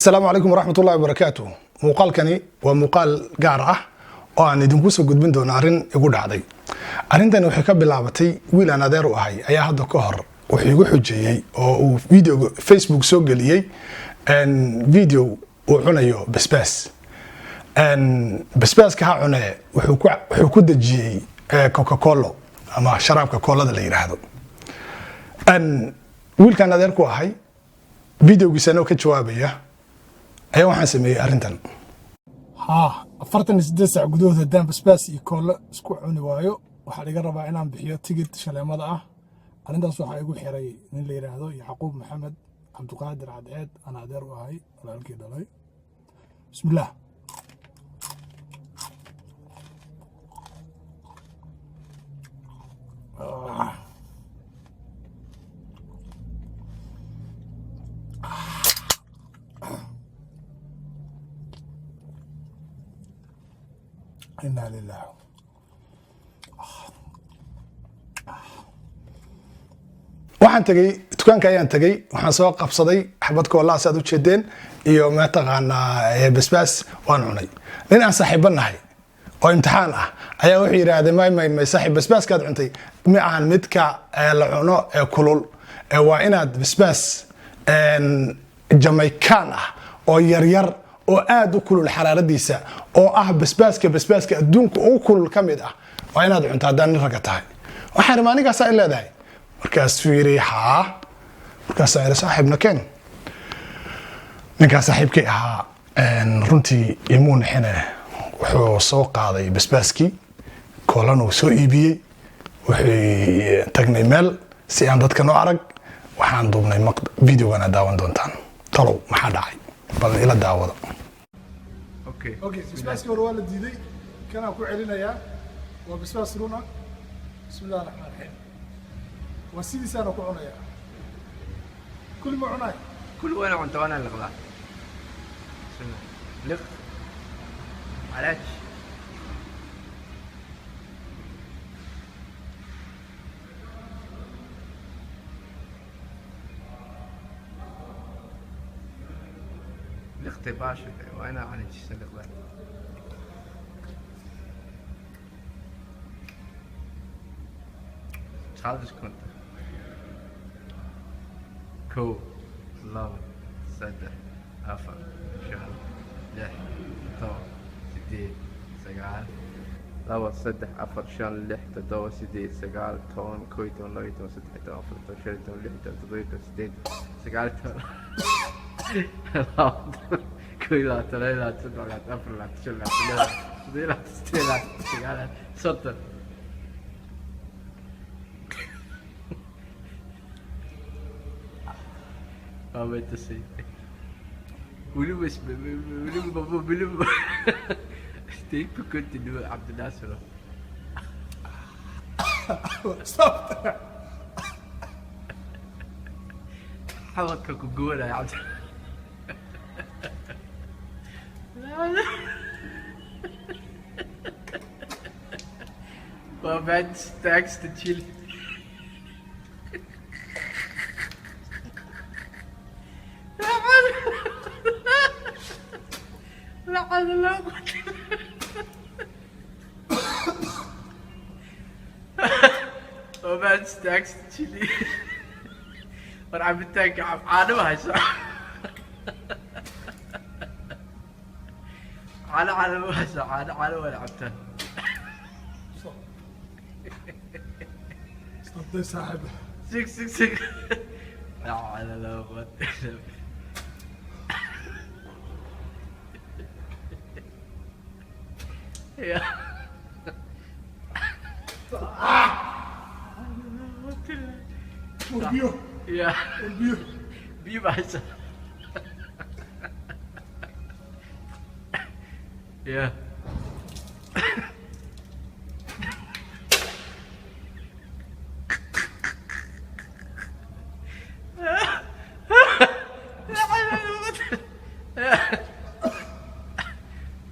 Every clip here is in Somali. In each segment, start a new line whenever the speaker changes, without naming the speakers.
Asalaamu calaykum waraxmat ullahi wabarakaatu. Muuqaalkani waa muuqaal gaar ah oo aan idinku soo gudbin doono arrin igu dhacday. Arrintani waxay ka bilaabatay wiil aan adeer u ahay ayaa hadda ka hor wuxuu igu xujeeyey oo uu videoga Facebook soo geliyey video uu cunayo basbaas. Basbaaska ha cunee, wuxuu ku dejiyey Coca Cola ama sharaabka koolada la yidhaahdo. Wiilkaan adeer ku ahay videogiisa anoo ka jawaabaya ayaa waxaan sameeyey arrintan.
Haa, 48 saac gudahood haddaan basbaas iyo koollo isku cuni waayo, waxaa iga rabaa inaan bixiyo tigid shaleemada ah. Arrintaas waxaa igu xiray nin la yidhaahdo Yacquub Maxamed Cabdiqaadir Cadceed, aan adeer u ahay, walaalkii dhalay. Bismillaah. Inaa lilah.
Waxaan tegey dukaanka ayaan tegey, waxaan soo qabsaday xabad koolaa saad ujeedeen iyo mataqaanaa basbaas, waan cunay. Nin aan saaxiibo nahay oo imtixaan ah ayaa wuxuu yidhaahday, "May, may, may, saaxiib, basbaaskaad cuntay ma ahan midka la cuno ee kulul, waa inaad basbaas Jamaican ah oo yaryar oo aad u kulul xaraaradiisa, oo ah basbaaska adduunka ugu kulul ka mid ah, waa inaad cunto haddaan nin ragga tahay." Waxaan iri, "Anigaasaa i leedahay?" Markaasuu yidhi, "Haa." Markaasaa yidhi, "Saaxiibna keen." Ninkaa saaxiibkay ahaa runtii imuu nixine, wuxuu soo qaaday basbaaskii, koolana uu soo iibiyey. Wuxuu tagnay meel si aan dadka noo arag, waxaan duubnay videogana daawan doontaan. Talow maxaa dhacay? Bal ila daawada.
Okay.
Okay, basbaaskii hore waa la diiday, kanaan ku celinayaa. Waa basbaas runa. Bismi illahi raxmaan raxiim. Waa sidiisaana ku cunayaa, kulli ma cunaay.
كل وانا cunto وانا liqdaa. بسم الله، liq علاج. liqtay baasha waa inaa calajisa liqdaa. 30 sekunder. Kow, laba, saddex, afar, shan, lix, todoba, sideed, sagaal, laba, saddex, afar, shan, lix, toddoba, sideed, sagaal, 10, 11, 12, 13, 14, 15, 16, 17, 18, 19, 20, 21, 22, 23, 24, 25, 26, 27, 28, 30. Waa tusay weliba weliba weliba stay continue Cabdinaasir.
Stop.
Xabadka ku gubanaya Cabdi. Waa verdens stærkeste chili. لا حول ولا قوة. Waa verdens stærkeste chili. War cabitaanka caano ma hayso, caano, caano ma hayso, caano, caano waa la cabtaa.
Stop day, saaxiib.
Sig, sig, sig. لا حول ولا قوة إلا بالله. يا
War biyo.
يا
War biyo.
Biyo ma hayso ya. لا حول ولا قوة.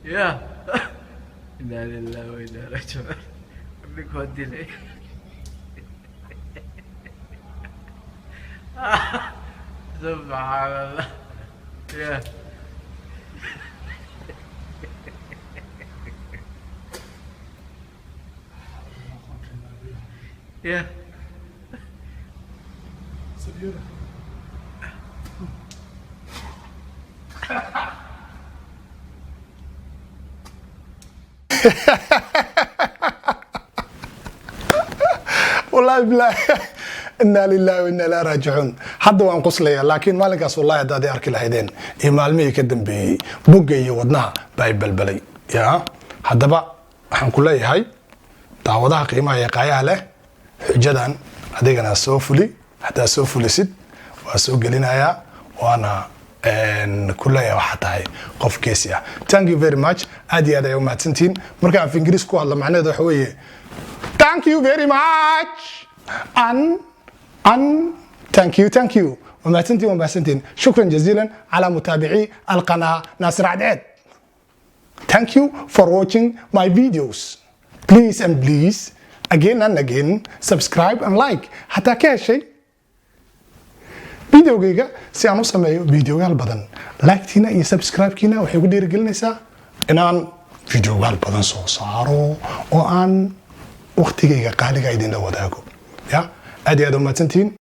يا إنا لله وإنا راجعون. Ninka waa dilay. Subxaan Allah. Ya. Yeah.
So beautiful.
Wallahi bilahi, inaa lillahi wa inaa ilaa raajicuun. Hadda waan qoslayaa, laakiin maalinkaas wallahi haddaad i arki lahaydeen iyo maalmihii ka dambeeyey, bogga iyo wadnaha baa i balbalay. Ya haddaba waxaan ku leeyahay, daawadaha qiimaha iyo qaayaha leh, xujadan adigana soo fuli. Haddaad soo fulisid, waa soo gelinayaa, waana ku leeyahay waxaa tahay qof geesi ah. Thank you very much. Aad iyo aad ay umahadsantihiin. Marka af Ingiriis ku hadla, macnaheedu waxa weeye thank you very much and thank you, thank you. Waa mahadsantihiin, waa mahadsantihiin. شكرا جزيلا على متابعي القناة ناصر عدعد. Thank you for watching my videos. Please and please, again and again, subscribe and like hataa ka heshay videogayga, si aan u sameeyo videoyaal badan. Like-tiina iyo subscribe-kiina waxay ku dhiirigelinaysaa inaan videoyaal badan soo saaro oo aan waqtigayga qaaliga idinla wadaago. Ya aad iyo aad u mahadsantihiin.